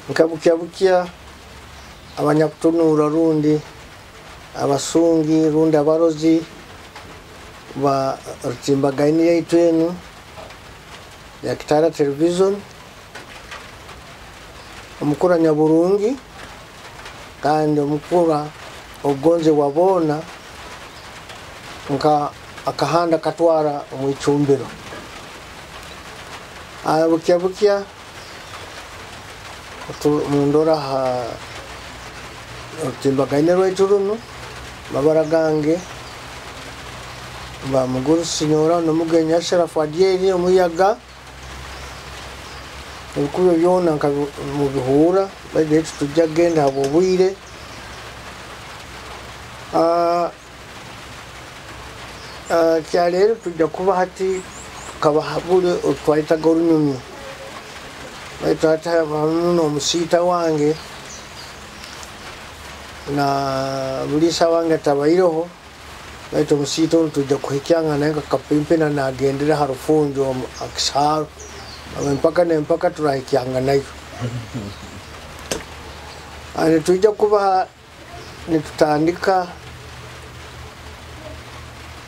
Nka bukya bukya abanyakutunuura rundi abasungi rundi abarozi ba rutimbagaine yaitu enu ya Kitara Television omukura nyaburungi kandi omukura obugonzi bwa boona nka akahanda katwara omu icumbiro. Bukya bukya mundora ha rutimbagaine rwaitu runu, mabara gange ba muguru sinyora n'omugenyi Asharafu Adyeri omuyaga ebikuru byona nka mubihuura baitu tujja kugenda habw'obwire. Kyaleero tujja kuba hati tukabahabule otwayitaga orunyumyo baitu hati hamu n'omusiita wange na muliisa wange atabaireho, baitu omusiita onu tujja kuhikyanga naye nka kapimpina nagendera ha rufunjo akisaaro empaka n'empaka turahikyanga nayo. Nitujja kuba nitutandika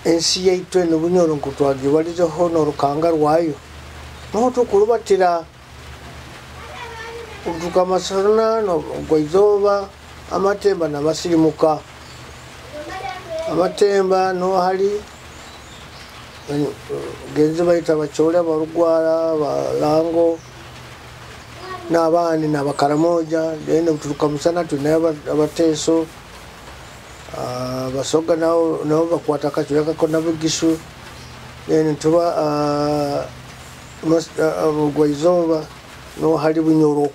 ensi yaitu enu Bunyoro nkutwagibalizeho n'orukanga rwayo noho tukurubatira obutukamasana n'ogwaizooba amatemba n'amasirimuka amatemba no hali genzi baitu Abacholi, Abarugwara, Abalango n'abandi n'Abakaramoja. Then obuturuka musana twinayo Abateeso, Abasoga nabo bakwata akacweka ko n'Abagisu. Then tuba ogwaizooba no hali Bunyoro,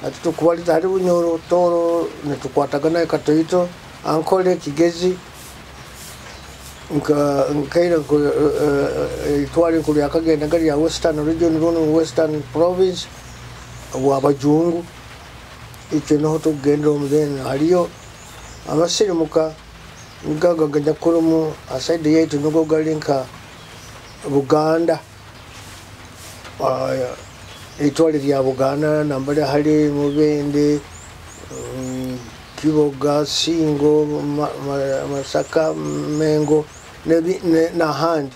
ati tukubaliza hali Bunyoro Toro nitukwatagana katoito Ankole Kigezi nka nkaira itwale nkuru yakagenda gari ya Western Region runo Western Province wabajungu icyo noho tugendera omudeni haliyo amasirimuka ngaga ganyakurumu asaidi yaitu nugo gali nka Buganda, itwale lya Buganda nambali hali Mubende, Kiboga, Singo, Masaka, Mengo n'ahandi.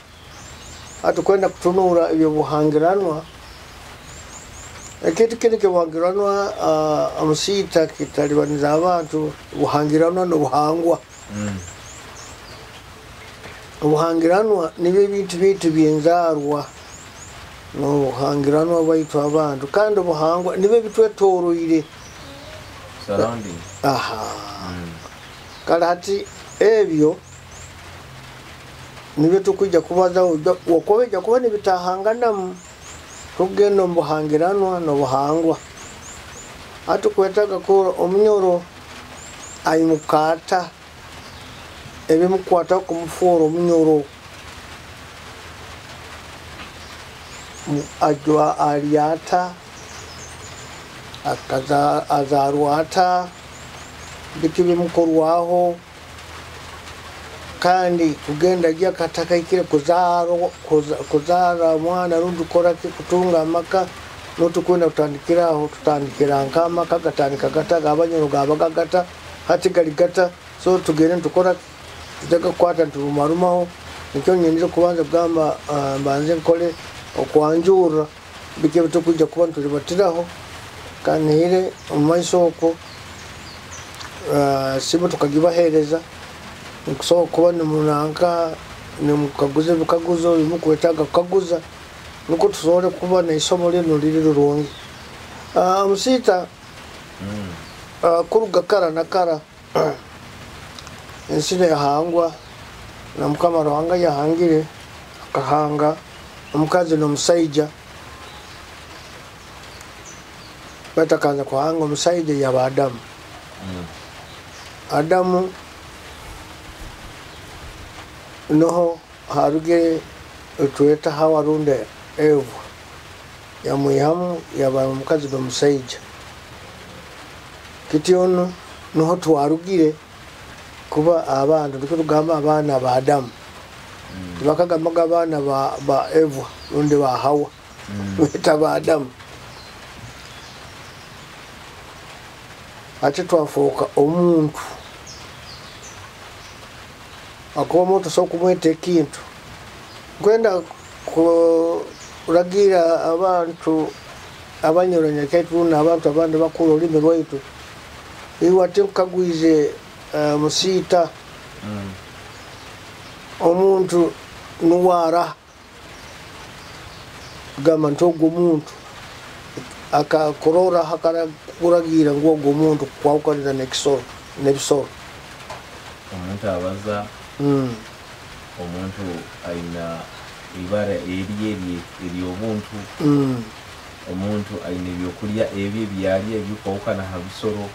Hatukwenda kutunura ebyo buhangiranwa ekintu kinu kyobuhangiranwa omusiita kitalibaniza abantu buhangiranwa n'obuhangwa. Obuhangiranwa nibyo ebintu biitu byenzarwa n'obuhangiranwa bwaitu abantu, kandi obuhangwa nibyo ebitwetoroire. Kale hati ebyo nibyo tukwijja kubazaho okuba bijja kuba nibitahanganamu tugenda omu buhangiranwa n'obuhangwa. Hati kwetaaga kurora omunyoro aimukaata ebimukwataho kumufuura omunyoro, ajwa aryata azaarwa ata biki bimukorwaho, kandi kugenda gya katakaikire kuzaara omwana rundi kukoraki kutunga amaka notukwenda kutandikiraho tutandikira nk'amaka gatandika gata g'Abanyoro gabaga gata hati gari gata, so tugende nitukora tujja kukwata niturumarumaho. Nikyo nyendire kubanza kugamba mbanze nkole okwanjurra biki ebitukwija kuba nitulibatiraho kandi nihire omu maiso okwo simu tukagibaheereza nikusobola kuba nimunanka nimukaguza ebikaguzo bimukwetaaga kukaguza nukwo tusobole kuba n'isomo linu liri rirungi. Omusiita kuruga kara na kara ensi nehangwa na Mukama Ruhanga yahangire akahanga omukazi n'omusaija, baitu akaanza kuhanga omusaija yaba Adamu. Adamu noho harugire tweta Hawa rundi Eva, yamwihamu yaba omukazi n'omusaija. Kityo onu noho twarugire kuba abantu nikwo tugamba abaana ba Adamu. Tibakagambaga abaana ba Eva rundi ba Hawa. Beta baadamu, ate twafooka omuntu. Akuba omuntu osobola kumweta ekintu. Nkwenda kuragira abantu abanyoro kyaitu n'abantu abandi bakuru olulimi rwaitu. Iwe ate nkukagwize, musiita, omuntu nuwara gamba nti ogwo omuntu akakurora akakuragira ngu ogwo omuntu kwahukaniza n'ekisoro n'ebisoro. Omuntu abaza, omuntu aina ibara eri ery'obuntu, omuntu aine ebyokurya ebi ebyalya ebikwahukana ha bisoro,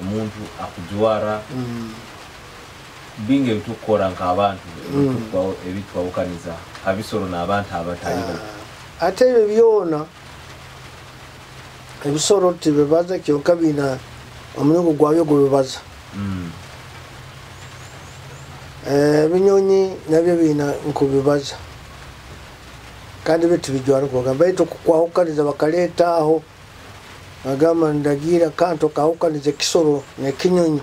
omuntu akujwara, bingi ebitukukora nk'abantu ebitwahukaniza ha bisoro n'abantu abatalibo. Ate ebyo byona ebisoro tibibaza, kyonka biina omulingo gwabyo gubibaza. Ebinyonyi nabyo biina nkubibaza, kandi byo tibijwara nkubagamba. Baitu okukwahukaniza bakaleeta aho bagamba ndagira kantu kahukaniza ekisoro n'ekinyonyi,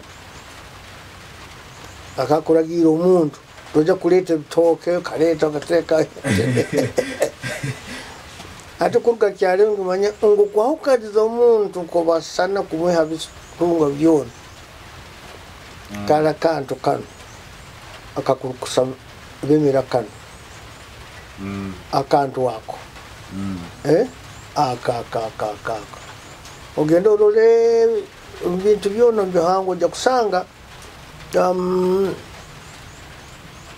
akakuragira omuntu toja kuleeta ebitooke kaleeta okateeka. Ate kuruga kyaliho ngumanya ngu kwahukaniza omuntu kubasana kumwiha bitunga byona, kala kantu kano akakurukusa bimira kano, akantu ako, aka aka aka aka aka ogenda orole ebintu byona mubihangwa, ojja kusanga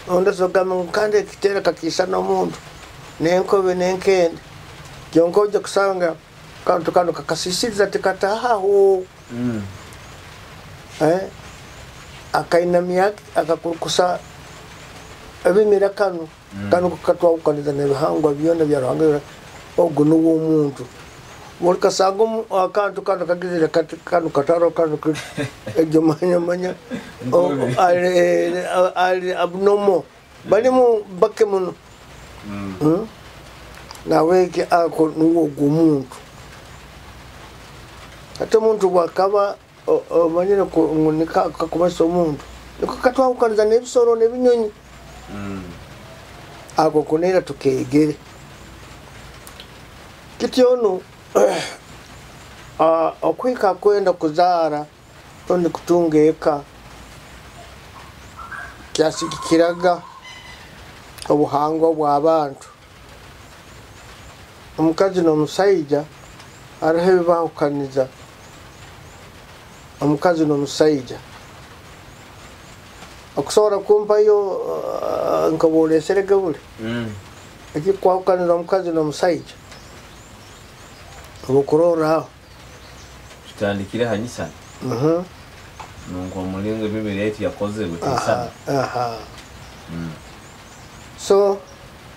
ondasogamba ngu kandi ekiteera kakiisana omuntu n'enkobe n'enkende, kyonka ojja kusanga kantu kano kakasisiriza tikatahaho. Akainamya akakurukusa ebimira kano, kano katwahukaniza n'ebihangwa byona bya Ruhanga, ogwo nuwo omuntu. Olikasanga akantu kano kagizire kati kano kataro kano egyo manya manya ali abnormal, balimu bake muno. Naweki ako nuwo ogwo omuntu. Ate omuntu bwakaba omanyire ngu kakumasa omuntu, niko katwahukaniza n'ebisoro n'ebinyonyi. Ako kunera tukegere kityo nu okwika kwenda kuzaara rundi kutunga eka kyasigikiraga obuhangwa bw'abantu. Omukazi n'omusaija hariho ebibahukaniza omukazi n'omusaija. Okusobola kumpayo nkaboleserege buli ekikwahukaniza omukazi n'omusaija obukurorraho. Tutandikire ha nyisana. Nunko omulingo emibiri yaitu yakozerwe tisana. So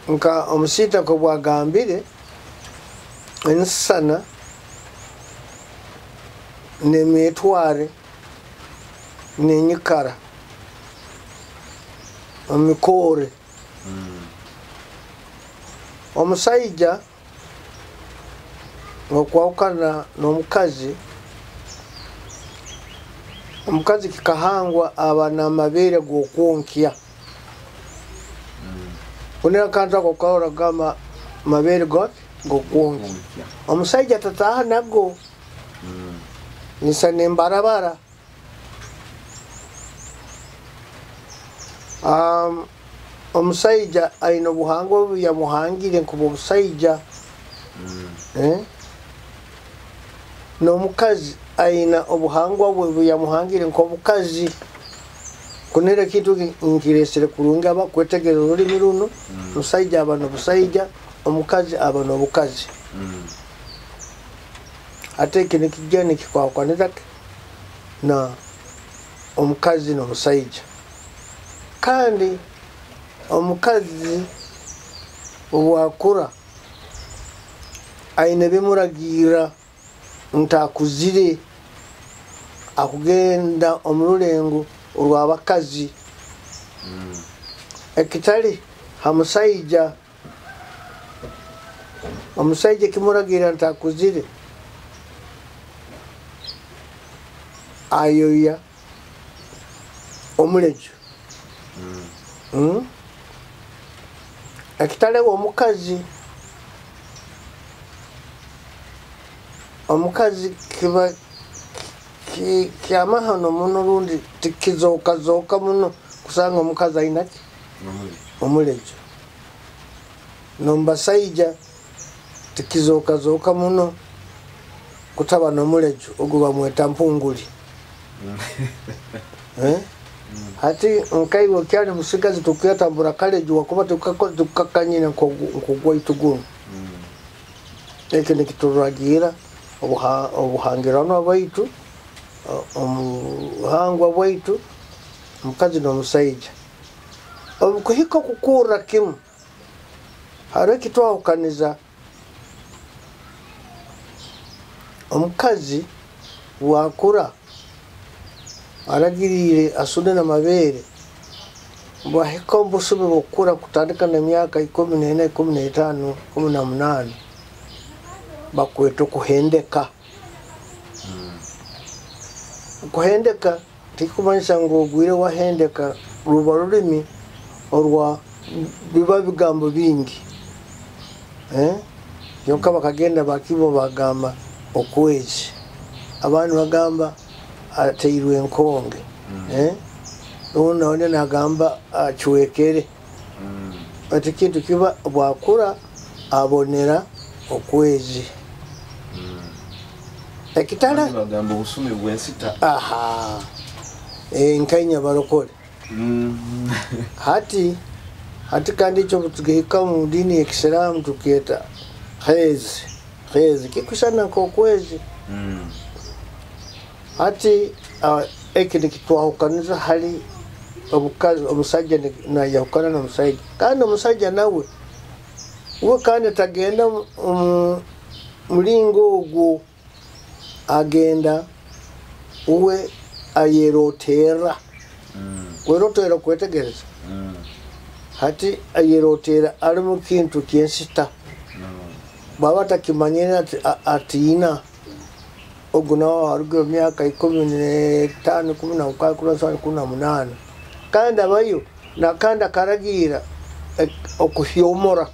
nka omusiita ko bwagambire ensana n'emitware n'enyikara omukore. Omusaija okwahukana n'omukazi, omukazi kikahangwa aba n'amabeere g'okwonkya. Kunira kantu ako kahora gamba mabeere g'okwonkya. Omusaija tataaha nago, nisana embarabara. Omusaija aine obuhangwa obu yamuhangire nkuba obusaija, n'omukazi aina obuhangwa bwe obu yamuhangire nk'obukazi. Kunira ekintu nkiresere kurungi aba kwetegereza orulimi runo, omusaija aba n'obusaija, omukazi aba n'obukazi. Ate eki nikijja nikikwahukaniza na omukazi n'omusaija. Kandi omukazi obwakura aine bimuragira ntakuzire akugenda omu rulengo orw'abakazi, ekitali ha musaija. Omusaija kimuragira nti akuzire ayoya omuleju. Ekitalewa omukazi kiba kyamahano muno rundi tikizokazoka muno kusanga omukazi aina ki omuleju. Nombasaija tikizokazoka muno kutaba n'omuleju ogu bamweta mpunguli. Hati nkaiwe okyali musigazi tukuyatambura kaleju wakuba tukakanyine nk'ogwaitu guno. Ekyo nikituragira obuhangiranwa bwaitu, omuhangwa bwaitu, omukazi n'omusaija. Obukuhika okukurra kimu, hariho ekitwahukaniza omukazi bwakura aragiriire asune n'amabeere, bwahika omu busumi bw'okukura kutandika n'emyaka 14, 15, 18 bakweta okuhendeka. Okuhendeka tikikumanyisa ngu ogwire wahendeka, ruba rulimi orwa biba bigambo bingi. Kyonka bakagenda bakibo bagamba okwezi, abandi bagamba ateirwe enkonge, ondi nagamba acwekere. Ati ekintu kiba bwakura abonera okwezi. Ekitala bagamba obusumi bw'ensita. Aha, nkainya barokore. Hati kandi ekyo tukihika mu dini y'ekisiraamu tukyeta hezi. Hezi kikusana nk'okwezi. Hati eki nikitwahukaniza hali omukazi, omusajja nayahukana n'omusaija, kandi omusajja nawe we kandi tagenda omu mulingo ogwo, agenda uwe ayeroterra. Kwerotera kwetegereza. Hati ayeroterra ali mu kintu ky'ensita. Bwaba atakimanyire atiina ogu nawe aruga omu myaka 15, 16, 17, 18, kandi abayo kandi akaragiira okuhyomora.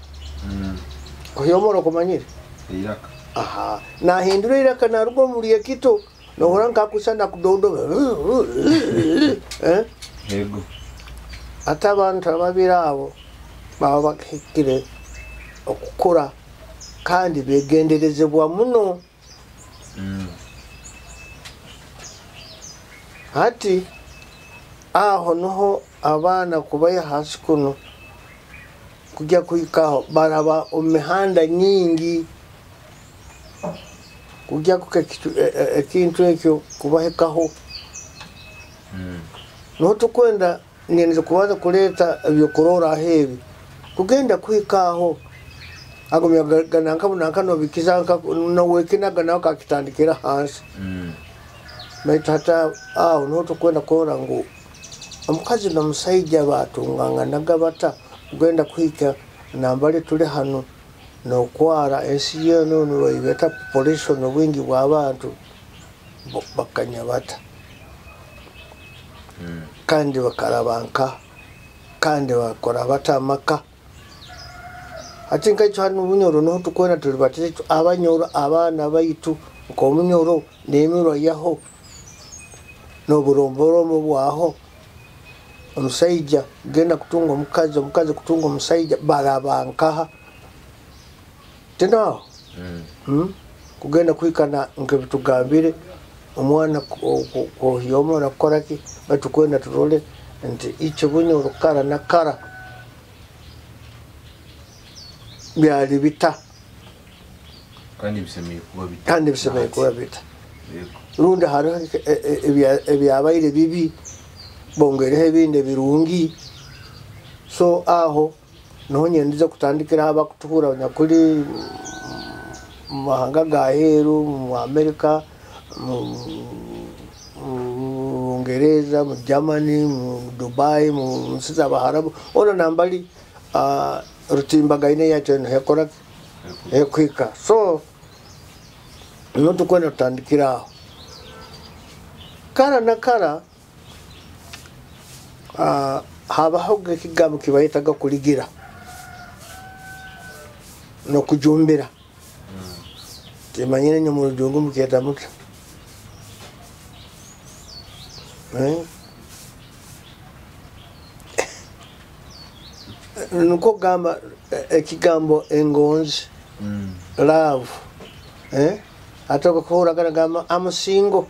Kuhyomora okumanyire? Eiraka. Aha, nahindura eiraka naruga omuri ekito nohura nkakusana kudodoba. Yego. Ate abantu ababiri abo baba bakihikire okukura kandi begenderezebwa muno. Hati aho niho abaana kubaiha hansi kuno kujya kuhikaho baraba omu mihanda nyingi kujya kuka ekintu ekyo kubahikaho. Niho tukwenda ngenze kubanza kuleeta ebyokurora ebi kugenda kuhikaho agumya gananka bunanka nobikiza nowekinaga nawe kakitandikira hansi. Baitu hata aho niho tukwenda kurora ngu omukazi n'omusaija batunganganaga bata kugenda kuhika nambali tuli hanu nokwara ensi yoona nibaibeta population obwingi bw'abantu bakanya bata. Kandi bakaraba nka kandi bakora bata amaka. Ati nkaitu hanu Bunyoro niho tukwenda tuli batiitu abanyoro abaana baitu nk'omunyoro n'emirwa yaho n'oburomborombo bwaho. Omusaija genda kutunga omukazi, omukazi kutunga omusaija baraba nkaha tinaho. Kugenda kuhikana nkebitugambire omwana kuhyomora kukoraki, baitu kwenda turole nti ikyo Bunyoro kara na kara byali bita. Kandi bisemeye kuba bita. Kandi bisemeye kuba bita. Rundi hariho ebyabaire bibi bongereho ebindi ebirungi. So aho niho nyendize kutandikira abakutuhura nyakuli mu mahanga gaheru, mu Amerika, mu Bungereza, mu Germany, mu Dubai, mu nsi z'Abaharabu, ona nambali rutimbagaine yacu hekora Ekuhika. So notukwenda tutandikira aho. Kara na kara habahoga ekigambo kibayetaga kuligira nokujumbira. Timanyire nyo mu Rujungu mukyeta muta. Nukwo kugamba ekigambo engonzi, love. Ate okuhurra gamba I'm single.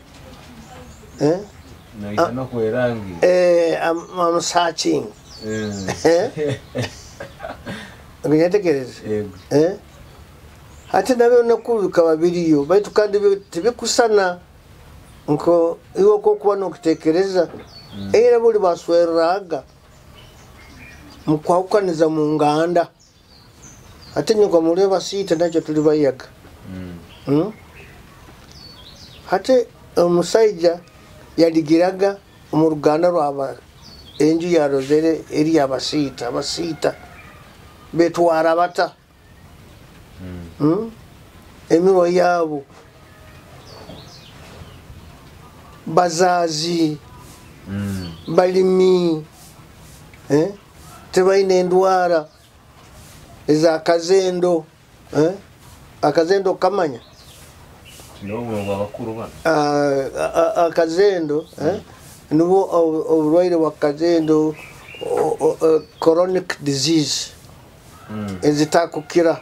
I'm searching. Nyetegereze. Ate nabyo nakwo bikaba biriyo baitu kandi tibikusana nko iwe okwokuba nokutekereza. Era buli baswereraga mukwahukaniza mu nganda. Ate nyuka muli basiita nakyo tuli bayaga. Ate omusaija yaligiraga omu ruganda rwaba enju yarozere eri abasiita, abasiita betwara bata. Emirwa yabo bazazi, balimi, tebaine endwara eza kazendo. Akazendo kamanya akazendo, nubwo oburwaire bwa kazendo, chronic disease ezitakukira.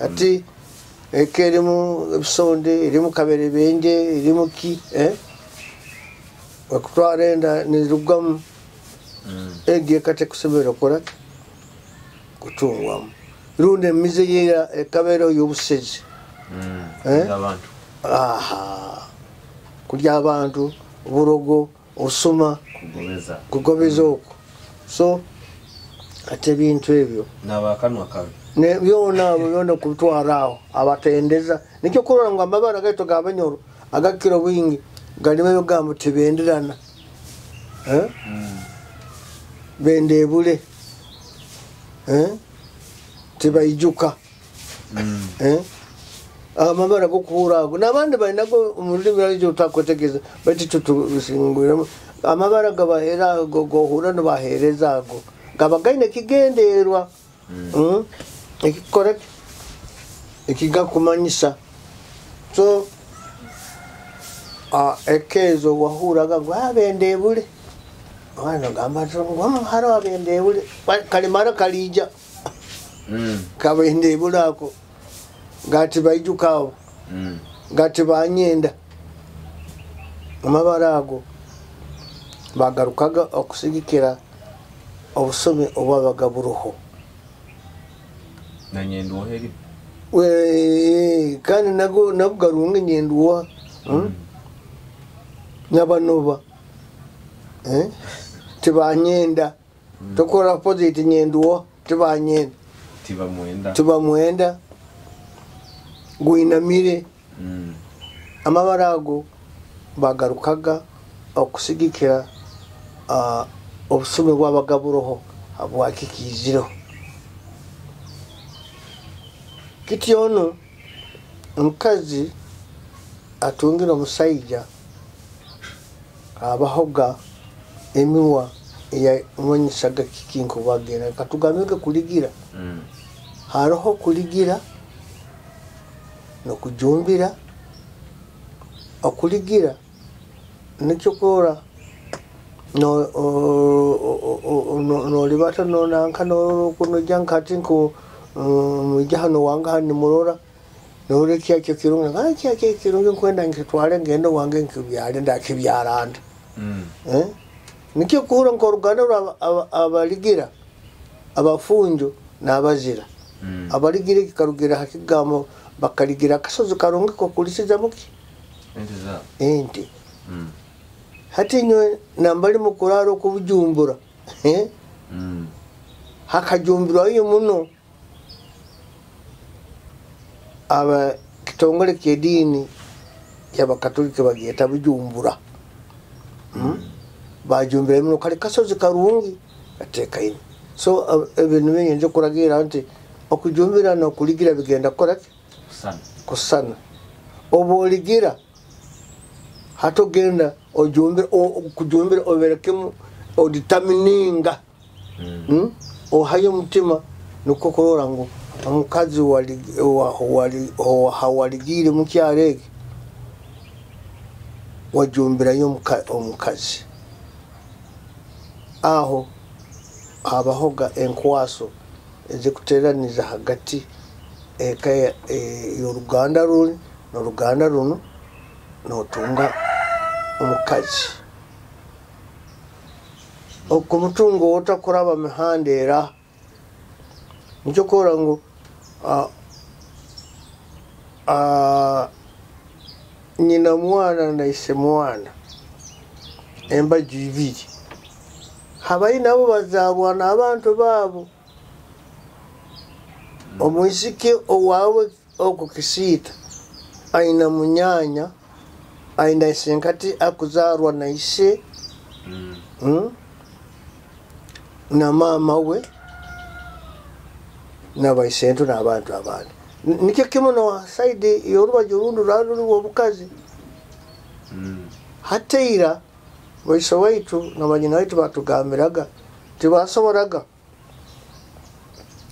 Ati eka erimu ebisonde, erimu kaberebenje, erimu ki, bakutwara enda nizirugamu. Egi eka tekusobora kukora kutungwamu. Rundi emize yera ekabeera y'obusezi. Kurya abantu, oburogo, obusuma, kugobeza okwo. So ate ebintu ebyo n'abakanwa kabi ne byona byona kubitwara aho abatendeza. Nikyo kurora ngu amabara gaitu g'abanyoro agakira obwingi galimu ebigambo tibenderana. Bendebule, tibaijuka. Amabara gokuhura ago n'abandi balinago omu rulimi rwaitu otakwetegereza baitu itwe tusingwiremu. Amabara gabahera ago gohura nibahereza ago gaba gaine ekigendererwa. Ekikora ekigakumanyisa. So ekezo wahuraga ngu abendebule, gamba ngu hariho abendebule, kalimara kaliija kabendebule ako gati baijuka abo, gati banyenda. Amabara ago bagarukaga okusigikira obusomi obwabaga buruho. Na nyenduha eri? Kandi nago garunga nyenduha. Nabanoba. Tibanyenda. Tukora opposite nyenduha, tibanyenda. Tibamwenda. Tibamwenda. Gwinamire. Amabara ago bagarukaga okusigikira obusomi bwabaga buroho habwakikizireho. Kityo ono omukazi atungire omusaija abahoga emiwa eyamanyisaga kiki nkubagenda. Katugambe kuligira. Hariho kuligira nokujumbira. Okuligira nikyo kora nolibata nonanka nokunoja nkati nku mwija hano wanga hano murora nore kyakyo kirungi kyakyo kirungi nkwenda nkitwale ngende wange nkibyale ndakibyaranda. Nikyo kuhura nkoruganda abaligira abafunjo n'abazira. Abaligira kikarugira hakigamo bakaligira akasozi karungi ko kulisiza muki ente za ente. Hati nywe nambali mukuraro kubujumbura. Hakajumbirwa iyo muno aba kitongole ky'ediini y'abakatolika bagyeta Bujumbura. Bajumbira muno kali kasozi karungi atekaine. So ebintu bingi kuragira nti Okujumbira n'okuligira bigenda kukora ki? Kusana. Kusana. Obu oligira hati ogenda ojumbira, okujumbira obere kimu oditamininga. Ohayo omutima nukwo kurora ngu omukazi hawaligiire mukyaro eki wajumbirayo omukazi. Aho habahoga enkwaso ezikuteraniza hagati eka y'oruganda ruli n'oruganda runu, notunga omukazi. Okumutunga otakuraba mihanda era nikyo kurora ngu nyina mwana na ise mwana embaju ibiri habayi nabo bazarwa n'abantu baabo. Omwisiki owawe oku Kisiita aina munyanya, aina isenkati akuzarwa na ise, na mama we n'abaisentu n'abantu abandi. Nikyo kimu no saidi y'orubaju orundi rwari ruriho obukazi. Hateira baise waitu na banyina waitu batugambiraga tibasoboraga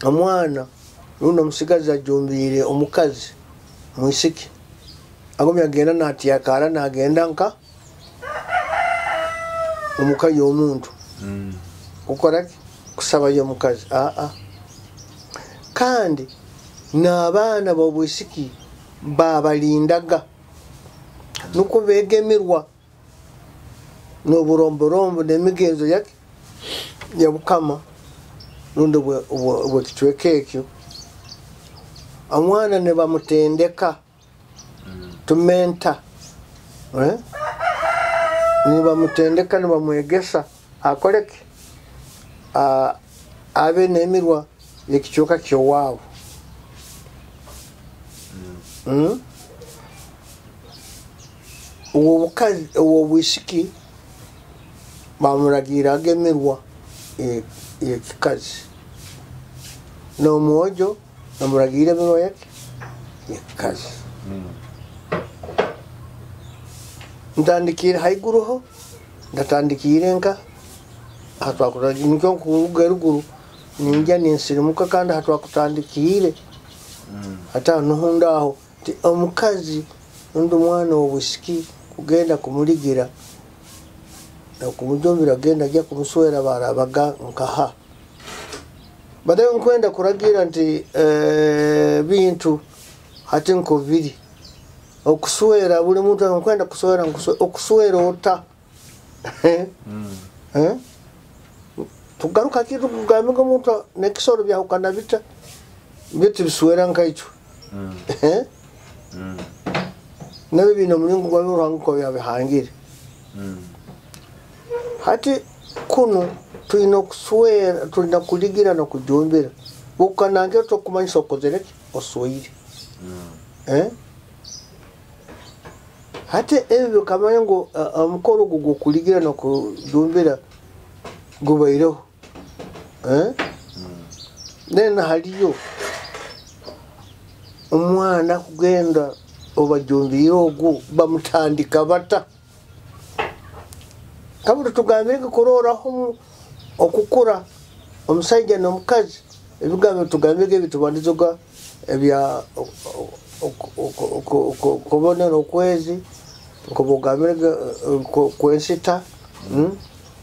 omwana rundi omusigazi ajumbiire omukazi mwisiki agumye agenda natyakara nagenda nka omuka y'omuntu kukoraki kusabayo omukazi. Kandi n'abaana b'obwisiki babalindaga nukwo begemirwa n'oburomborombo n'emigenzo yake ya bukama rundi bwekicweka ekyo. Omwana nibamutendeka tumenta, nibamutendeka nibamwegesa akoleke abe n'emirwa y'ekicweka ky'owaabo. Obukazi obwisiki bamuragiraga emirwa y'ekikazi, n'omwojo bamuragira emirwa yake y'ekikazi. Ntandikiire haiguruho, ndatandikiire nka nikyo nkuruga eruguru ninjya ninsirimuka, kandi hatwakutandikiire hati aho nuhundi aho ti omukazi rundi omwana w'obwisiki kugenda kumuligira okumujumbira agenda ajya kumuswera barabaga nkaha. Badayo nkwenda kuragira nti bintu hati nko biri okuswera buli muntu nkwenda kuswera okuswera ota. Tugaruka kitu kugambika omuntu nekisoro byahukana bita bitu biswera nkaicho. Nabyo bino omulingo gwa Ruhanga ko yabihangire. Hati kuno tulina okuswera, tulina kuligira n'okujumbira. Bukanange tokumanyisa okozereki oswire. Hati ebyo bikamanya ngu omukoro ogwo gw'okuligira n'okujumbira gubaireho. Then haliyo omwana kugenda obajumbiire ogwo bamutandika bata. Kabuli tugambire kuroraho okukura omusaija n'omukazi ebigambo tugambire ebitubandizoga ebya kubonera okwezi nkobugambire kwensita,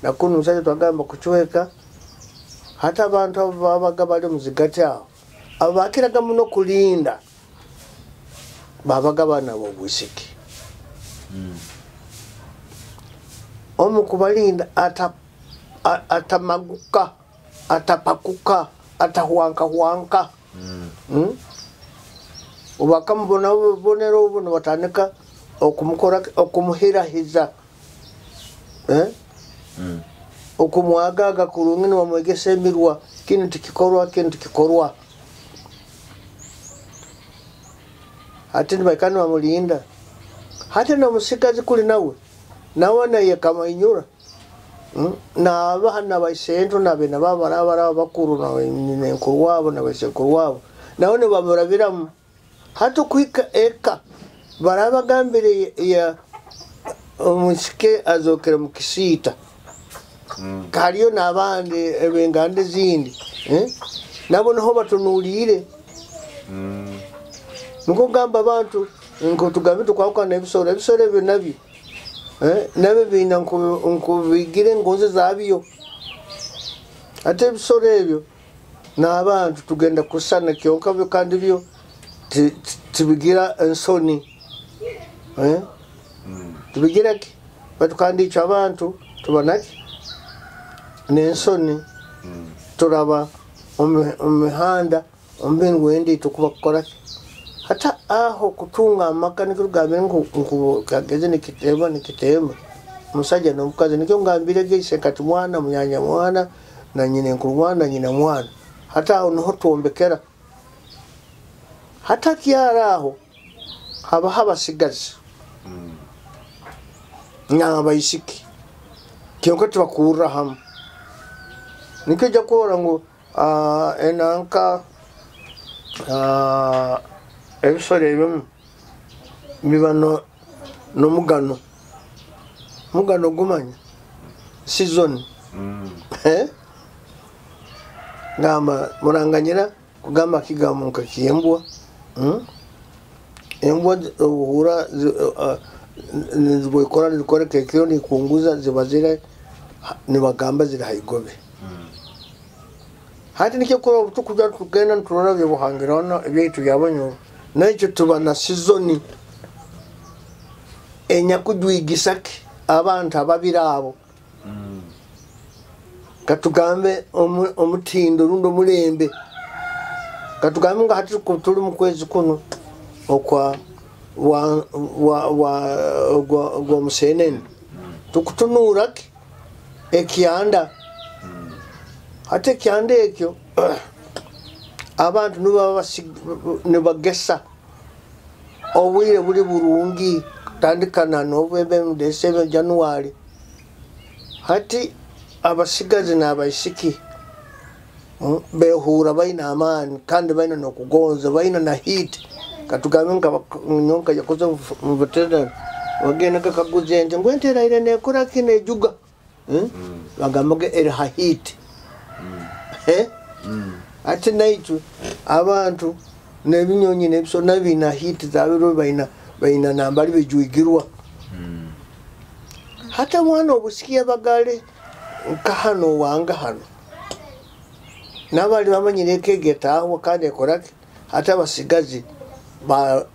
nakuno omusaija twagamba kucweka. Hata abantu abo babaga bali muzigati aho abakiraga muno kulinda babaga bana b'obwisiki. Omu kubalinda atamaguka, atapakuka, atahuanka huanka. Obakamubona obubonero obu nibatandika okumukora okumuhirahiza, okumwagaga kurungi nibamwegesa emirwa kinu tikikorwa, kinu tikikorwa. Hati nibaikara nibamulinda. Hati n'omusigazi kuli nawe nawe naye kamainyura. Nabaha nabaisento nabena babarabara bakuru na nyinenkuru wabo na baisenkuru wabo nabo nibamurabiramu. Hati okuhika eka barabagambire ya omusike azokere mu kisiita. Hariyo n'abandi eb'enganda ezindi, nabo niho batunuliire. Nikwo kugamba abantu nko tugambe tukwahukana ebisoro, ebisoro ebyo nabyo, nabyo biina nkubigira engonzi zabyo. Ate ebisoro ebyo n'abantu tugenda kusana kyonka byo kandi byo tibigira ensoni. Tibigira ki? Baitu kandi itwe abantu tuba naki? N'ensoni. Turaba omu mihanda omu bintu endi tukuba kukora ki? Hata aho kutunga amaka nikyo tugambire ngu kageze nikitemba nikitemba. Omusajja n'omukazi nikyo ngambire ge kati mwana munyanya mwana na nyinenkuru mwana nyina mwana. Hata aho niho twombekera. Hata kyara aho habaho abasigazi n'abaisiki kyonka tibakurra hamu. Nikyo ojja kurora ngu enanka ebisoro ebimu biba n'omugano. Omugano gumanya season. Gamba muranganyira kugamba kigambo nka kyembwa. Embwa ohura zibikora zikora kekiro nikunguza ziba ziri nibagamba ziri haigobe. Hati nikyo kurora obutukuja tugenda niturora ebyobuhangirana ebyaitu byabanyoro naikyo tuba na season enyakujwigisaki abantu ababiri abo. Katugambe omutindo rundi omulembe. Katugambe nga hati tuli mu kwezi kuno okwa gwa musenene. Tukutunuura ki ekyanda. Hati ekyanda ekyo abantu nibaba nibagesa obwire buli burungi kutandika na November, December, January. Hati abasigazi n'abaisiki behuura baina amaani kandi baina n'okugonza baina na heat. Katugambe nka nyonka yakoze mu veterinary bagenda kakaguza ente ngu ente eraire nekora ki nejuga. Bagamba eri ha heat. Ate naitwe abantu n'ebinyonyi n'ebisoro nabyo biina heat zabyo baina nambali bijwigirwa. Hata mwana obusikia bagale nka hano wanga hano n'abali bamanyire ekegetaho kandi ekoraki. Hata abasigazi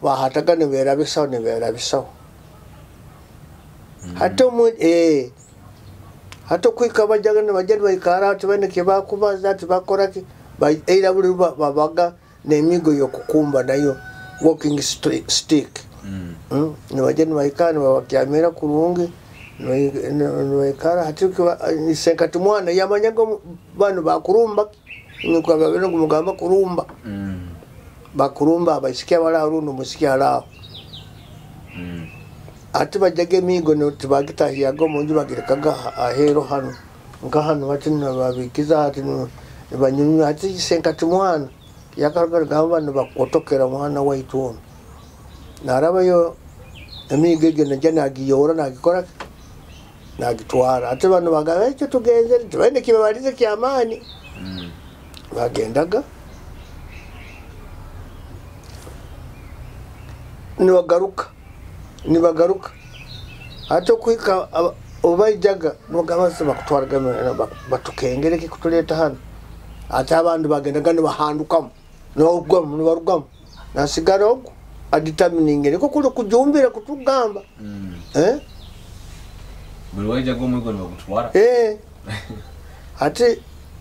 bahataga niberabisaho niberabisaho. Hata hata okwika bajaga nibajja nibaikara tibaine kyebakubaza tibakoraki eira buli babaga n'emigo y'okukumba nayo walking stick. Nibajja nibaikara nibabakyamira kurungi nibaikara. Hati isenkati mwana yamanyaga banu bakurumba nikwo babere ngumugamba kurumba. Bakurumba abaisiki abali rundi omusiki ali. Ate bajjaga emigo tibagitahiyaga omunju bagirekaga aheeru hano nka hano bati nibabikiza hati nibanyumya. Hati isenkati mwana yakaruga gamba nibakotokera mwana waitu ono. Narabayo emigo egyo najja nagiyora nagikora nagitwara. Ate bano bagamba ekyo tugenzere tibaine kibabalize kyamaani. Bagendaga nibagaruka nibagaruka. Ate okuhika obaijaga nibagamba bakutwaraga batukengereke kutuleeta hano. Ate abandi bagendaga nibahandukamu nibarugamu nibarugamu nasigara ogu adetermininge niko kuli kujumbira kutugamba. Buli waijaga omwigo nibagutwara. Ate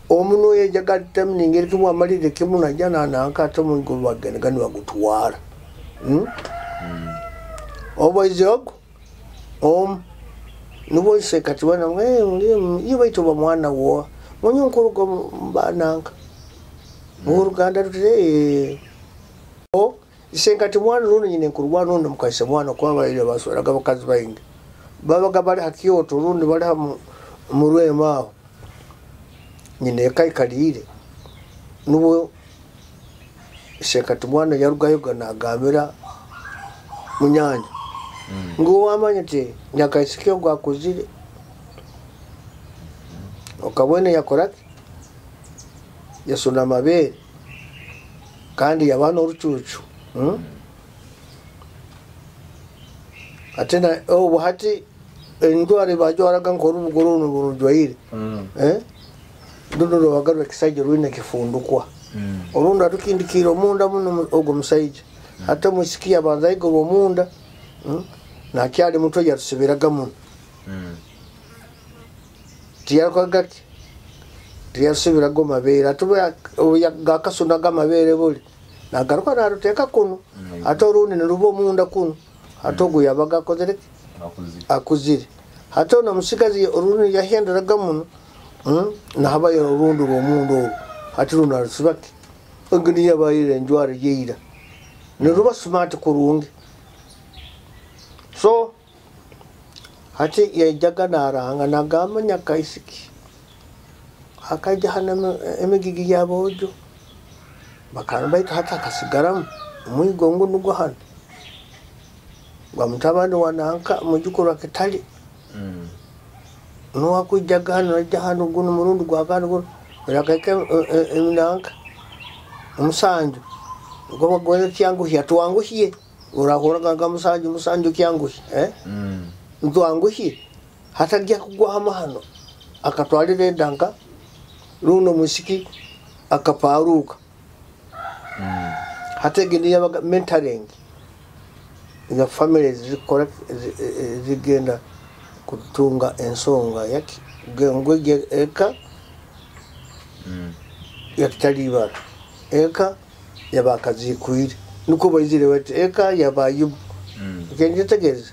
omuntu yejaga determininge erikimu amalire kimu najja nananka ate omwigo bagendaga nibagutwara. Obaize ogu nibwo isekati bana iyo baitu ba mwana wo munyu nkurugo mbananka mu Ruganda rute o isenkati mwana runo nyine nkurwa runo mukaise mwana kwa baire basweraga bakazi baingi babaga bali hakyoto rundi bali Murwema aho nyina yakaikaliire nubwo Isenkati mwana yarugayoga nagambira munyanya ngu wamanya ti nyakaisiki ogu akuzire okabwene yakoraki yasuna amabere kandi yaba n'orucucu. Ate obu hati endwara bajwaraga nk'orubugo runo burujwaire runo rubaga rw'ekisaija rwine ekifundukwa orundi arukindikiire omunda muno ogwo musaija ate omwisiki yabanza aigurwa omunda nakyali muto yarusibiraga muno tiyarukoraga ki tiyarusibiraga omu mabeere ate gakasunaga amabeere buli nagaruka naruteeka kunu ate orundi niruba omunda kunu ate ogu yabaga akozere ki akuzire ate ono omusigazi orundi yahenderaga muno nahabayo orundi rw'omunda oru ate runo arusiba ki ogu niyo yabaire enjwara yeira niruba smart kurungi. So hati yaijaga naranga nagamba nyakaisiki akaija hano emigigi y'aboojo bakaba baitu hati akasigaramu omwigo ngu nugwo hano gwa mutabani wa nanka mujukuru wa Kitali nuwakwijaga hano naija hano guno murundi gwakana guno yakaika eminanka omusanju goba gwene kyanguhya twanguhye urahoraga musanju musanju kyanguhye ntwanguhye hatagya kugwa hano akatwalira endanka runo musiki akaparuka hatege niyabaga mentoring the families zikora zigenda kutunga ensonga yaki ngwege eka yakitalibara eka yabakazikwire nuko baizire bati eka yabayibu kenjetegereza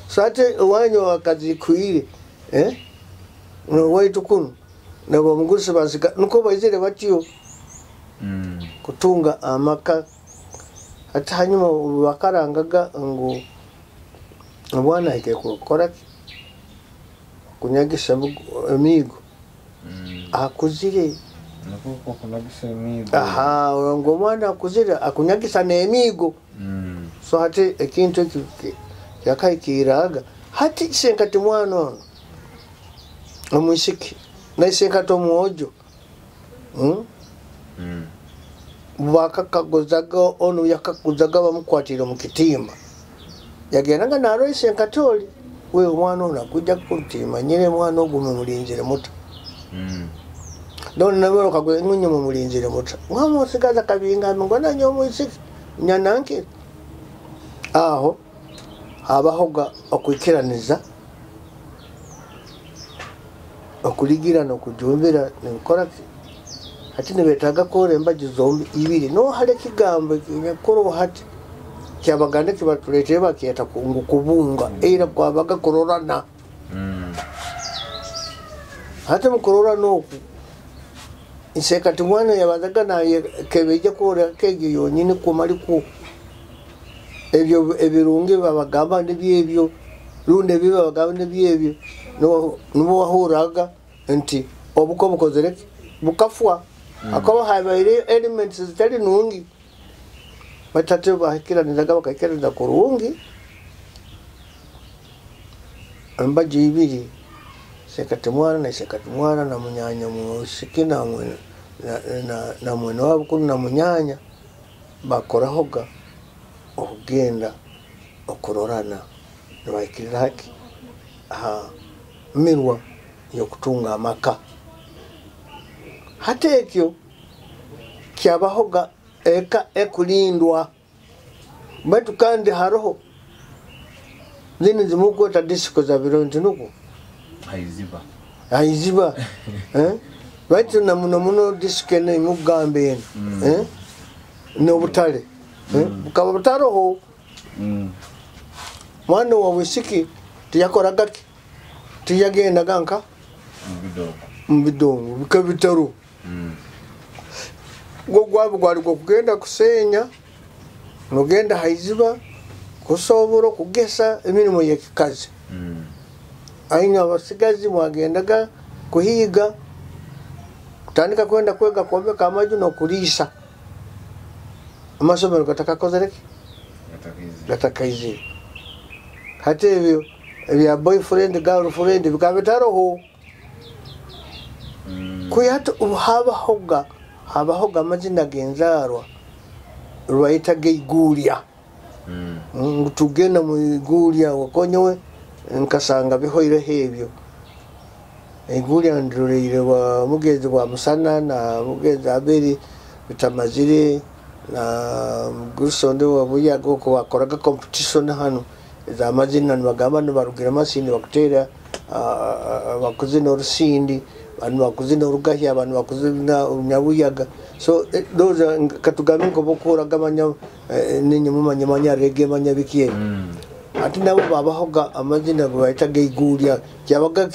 so ate wanyo wakazikwire no waitu kuno nabo mugusi basika nuko baizire batyo kutunga amaka ati hanyuma bakarangaga ngu omwana ike kukora kunyagisa emigo akuzire nuko kunyagisa emigo aha ngo omwana akuzire akunyagisa n'emigo so hati ekintu eki yakaikiraga hati Isenkati mwana ono omwisiki na Isenkati omwojo bakakaguzaga ono yakaguzaga bamukwatira mu kitimba yagendaga naro Isenkati oli we omwana ono akujja kuntima nyine mwana ogwo mumulinzire muta none nawe okaguza ngunye mumulinzire muta mwamusigaza kabinga ngo nanyo omwisiki nyananke aho habahoga okwikiraniza okuligira nokujumbira nikora hati nibetaga kore embaji zombi ibiri no hale kigambo kinyakoro hati kyabaganda kibatuletera bakiyeta ngu kubunga era kwabaga kurorana hati mukurorana oku Isenkati mwana yabazaga naye kebeja kore kegi yonyini kumaliku ebyo ebirungi babagamba nibyebyo rundi ebi babagamba nibyebyo nubo wahuraga nti obuko bukozere bukafwa akaba habaire elements zitali nungi batate bahikiranizaga bakahikiraniza kurungi embaji ibiri Isenkati mwana na Isenkati mwana na munyanya musiki na mwene wabo kuno na munyanya bakorahoga okugenda okurorana nibahikirira haki aha mirwa yokutunga amaka hati ekyo kyabahoga eka ekulindwa baitu kandi haroho zini zimukweta disiko za bironti nuko haiziba haiziba baitu na muno muno disiko eno imugamba eno n'obutale bukaba butaroho mwana wa wisiki tiyakoraga ki tiyagendaga nka mubidongo bikabitaro gwo gwabo gwali gwo kugenda kusenya nogenda haiziba kusobora kugesa emirimu y'ekikazi aina abasigazi mwagendaga Kuhiiga, kutandika kwenda kwega kwombeka amaju n'okuliisa. Amasomero gatakakozere ki? Gatakaizire. Hati ebyo ebya boyfriend, girlfriend bikaba bitaroho. Kwiha hati obu habahoga amazina g'enzaarwa rubayetaga iguulya. Ngu tugenda mu iguulya, wakonyowe nkasanga bihoireho ebyo. Iguulya ndiroleire bwa mugenzi bwa Musana na mugenzi Aberi bitamazire na Gusonde wa Buyaga oko bakoraga competition hanu ez'amazina, nibagamba nibarugira Masindi bakuteera bakuzina orusindi, banu bakuzina orugahya, banu bakuzina Nyabuyaga. So those are, katugambe nkobokuhoraga manya ninye mumanya manya rege manya biki ebyo. Ati nabo babahoga amazina bayitaga iguulya, kyabaga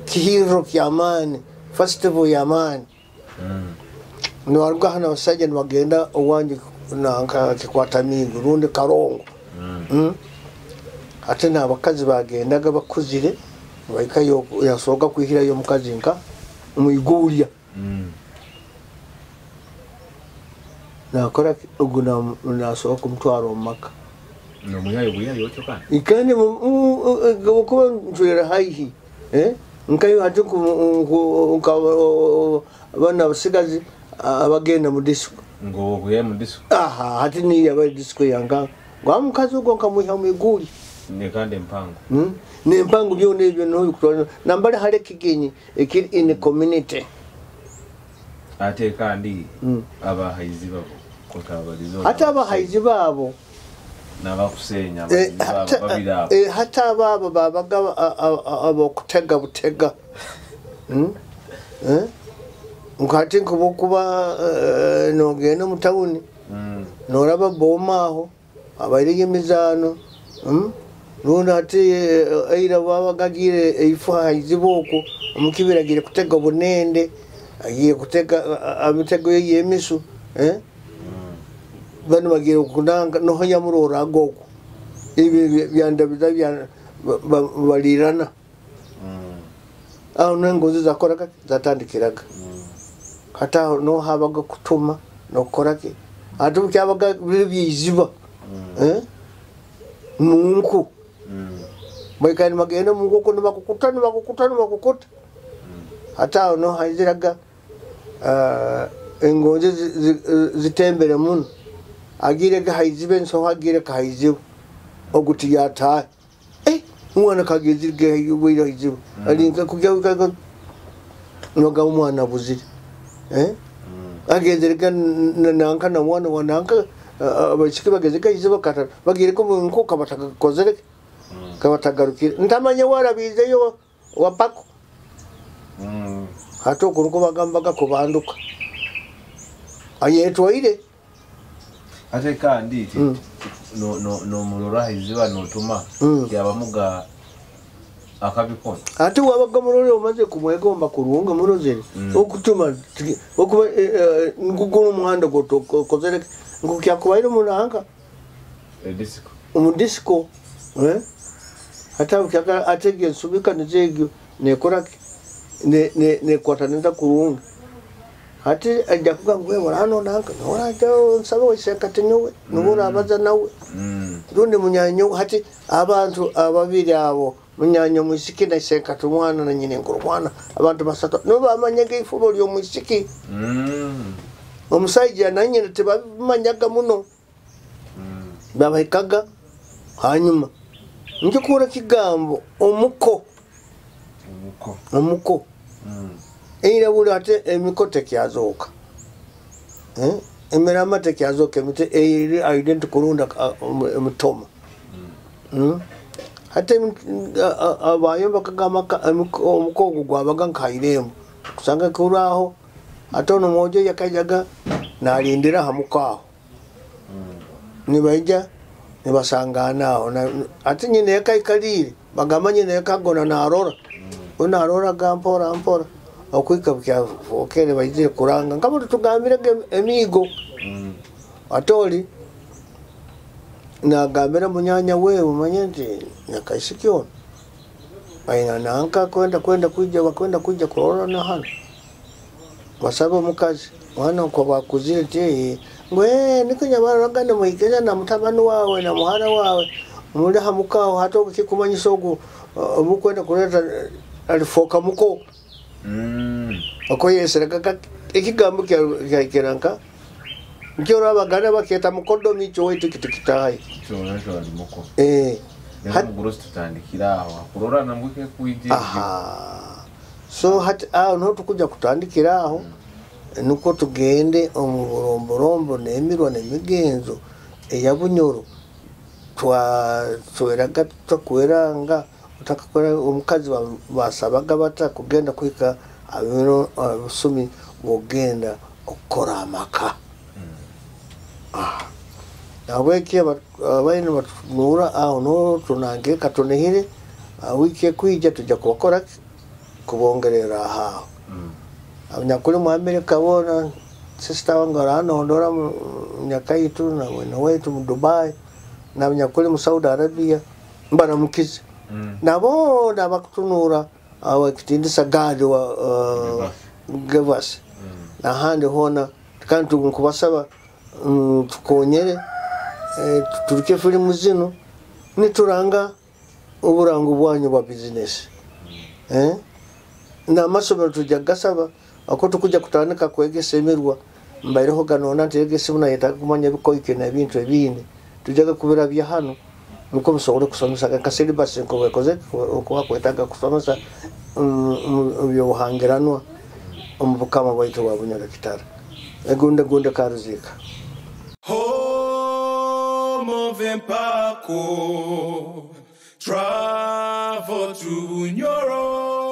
kihirro ky'amaani, festival y'amaani. Nibaruga hano abasajja nibagenda owange nanka Kikwatamigo rundi Karongo. Ate n'abakazi bagendaga bakuzire bahikayo, yasoboka kwihirayo omukazi nka mwiguulya. Nakora ogu nasoboka kumutwara omu maka. Nomuyayo buyayo otyo kandi? Kandi okuba ntwera haihi. Nkayo hati bana abasigazi abagenda mu disco. Ngo buyayo mu disco? Aha, hati niyo aba disco yanga. Gwa mukazi ogwo nkamwiha mu iguuli. Ne kandi empango. N'empango byona ebyo niho bikutwara. Nambali hali ekigenyi ekiri in the community. Ate kandi abahaizi babo kotabalizo. Ate abahaizi babo n'abakusenya babiri abo. Hata ababo babaga abokutega butega. Nkati nkubokuba nogenda mu tawuni. Noraba boma aho abairege emizaano. Rundi ati eira babaga agire eifo haiziba okwo omukibira agire kutega obunende, agiye kutega emitego ye y'emisu. Bano bagiye kunanga noho yamuroraga okwo. Ebyo byandabiza bya balirana. Aho n'engozi zakoraga zatandikiraga. Kati aho niho habaga kutuma n'okukora ki. Ate bukyabaga biri byiziba. Munku. Baikara nibagenda mu nkoko nibakukuta nibakukuta nibakukuta. Hati aho niho haiziraga engonzi zitembere muno. Agire haiziba ensoho agire haiziba. Oguti yataha. Omwana kagezire bwire haiziba. Alinka kujya noga omwana abuzire. Agezere nanka na mwana wa nanka abaishiki bageze haiziba kata bagire ko mu nkoko batakakozere. Kabatagarukire. Ntamanye warabizeyo wapako. Hati okwo niko bagambaga kubanduka. Ayetwaire. Ate kandi nomurora haiziba notuma kyabamuga akabikona. Ate wabaga murore omaze kumwegomba kurunga murozere. Okutuma okuba ngugula omuhanda gwotokozere ngu kyakubaire munanka. Disco. Omu disco. Ate kyaka atege ensubika nizegyo nekora nekwataniriza kurungi. Hati ajja kugamba gwe hano nanka noraja nsaba wesekati niwe niwe orabaza nawe. Rundi munyanyo hati abantu ababiri abo munyanyo mwisiki na sekati omwana na nyine nkuru mwana abantu basatu nibo bamanyaga ifubo ly'omwisiki. Omusajja na nyina tebabimanyaga muno. Babahikaga hanyuma njikura kigambo omuko. Omuko. Omuko. Eira buli ate emiko tekyazooka. Emirama tekyazoka emite eri identical kurunda emitoma. Ate abayomba amaka omuko ogwo gwabaga nkairembo. Kusanga kuraho ate ono mwojo yakajaga nalindira ha mukaho. Nibaija nibasangana aho. Ate nyina yakaikalire bagamba nyina yakagona narora. Onaroraga mpora mpora. Okwika bukyafokere baizire kuranga nkabo tutugambire emigo. Atoli nagambira munyanya wewe manye nti nyakaisiki ono. Baina nanka kwenda kwenda kwija bakwenda kwija kurorana hano, basabe omukazi mwana nko bakuzire nti, "Eh, ngu niko nyabaragane muhikeza na mutabani wawe na muhara wawe muli hamukaho." Hati ogu kikumanyisa ogu omukwenda kuleta alifoka muko. Okoyeseraga ekigambo kyahikira nka nkyo abaganda bakyeta mukodomi, icho waitu kitukitahayo. Kyona ali muko. Eh. Rero omugurusi tutandikira aho akurorana mbwike kwija. Aha, so hati aho niho tukuja kutandikira, aho nukwo tugende omu buromborombo n'emirwa n'emigenzo eya Bunyoro. Twatweraga tutakweranga utakakwera omukazi, basabaga bata kugenda kuhika abiro obusumi bwogenda okukora amaka. Nahabweki abaine batunuura aho niho tunangire katunihire wiiki ekwija tujja kubakora ki, kubongerera aho. Abanyakuli mu Amerika boona, sister wange aranondora mu Nyakaitu na mwene waitu mu Dubai n'abanyakuli mu Saudi Arabia mbaramukize, naboona abakutunuura aho ekitindisa God wa give us n'ahandi hoona. Kandi nkubasaba tukonyere, tuturuke filimu zinu nituranga oburango bwanyu bwa bizinesi, eh? N'amasomero tujja kugasaba ako tukuja kutandika kwegesa emirwa mbaireho ganona nti egesa nayetaaga kumanya ebikoike n'ebintu ebindi, tujaga kubirabya hano nukwo musobole kusomesa nka syllabus nkobekoze okuba kwetaaga kusomesa byobuhangiranwa omu bukama bwaitu bwa Bunyoro Kitara egunde gunde karuziika. Home of Empaako, travel to Bunyoro.